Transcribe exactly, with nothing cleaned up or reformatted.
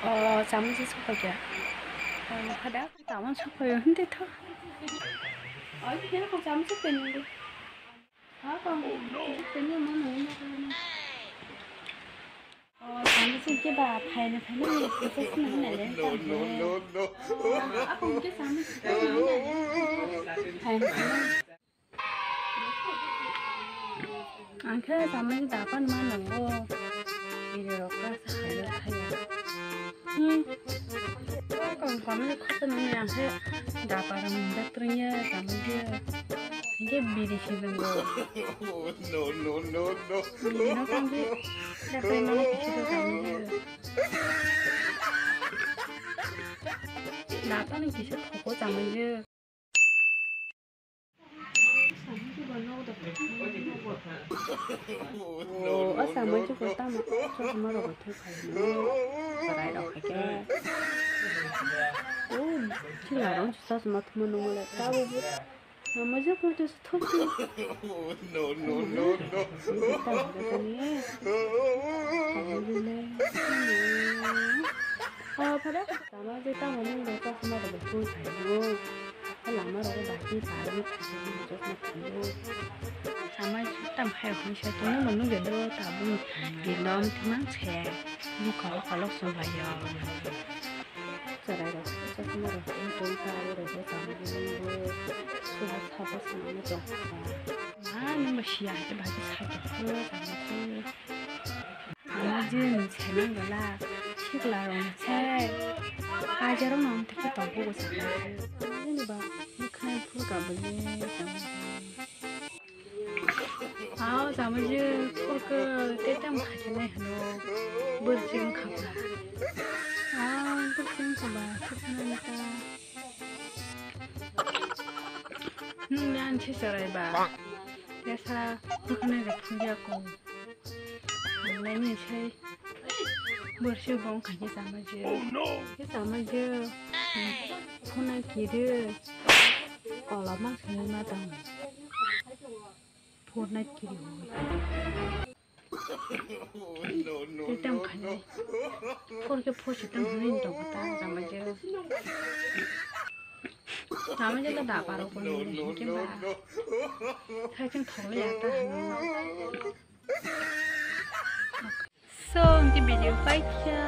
O, chamung se sokphaikha. O, phada, chamung sokphaio, hindi tho. O, hindi ko chamung se penindi. Ha, ko, penyo mo nang. O, chamung se ke ba, phaile, phaile, ni se se nang nale. No, no, no, no. Ako ke chamung se nang nale. Phaile, phaile. Ang khe chamani dapan ma nango. Bini rok ta sa hai kha ya. Hmm. Kong kong ni khok ni ang khe dapan ang da tring ya chamani. Ang khe biri si nango. No, no, no, no. Biri no kang khe dapan ma kisi do chamani. Dapan kisi thoko chamani. O, o samai jugo tamo chosma rok thok khai no. Chwrai rok hai khe. O, chwla rok chosma thumui nung le ta bo. Samai jugo chosma thok. No, no, no, no. O, phara. Samai je tamo nung le chosma rok thok khai no. Lama rogo bati pari phaidi jotno khaio. Samai tam hai hoi sa tongno manu gedo tabuk ginom timang se. Ni kolo kolo sumbayo. Chwrai rok chosma rok tong pari rok tamo nung bo. Suha sabo sumani tong. Ma nung ba siya ke bati sa tong. Ama je ni chhemang gala sikla rong se. Aja rong nang tiki tong ko sa. Ama je ni ba ni khai phu ka bole. Ao sama je phu ka te tam kha je nai hano. Bur je khapla. Ao bur je khapla. Nung yan che sarai ba. Tesa khuknai rok phungya ko. Nani sai. Borsi bong khaye sama je. Ke sama je. Phuna kiri. Kola ma sini ma tang. Phuna kiri. Te tam khainai. Phor khe phor se tam hwnwi tong kha ta, tama je. Tama je da paro ko ni, hingke ba. Khai chwng thok le ya ta hwnwi. So, hingke video paikha.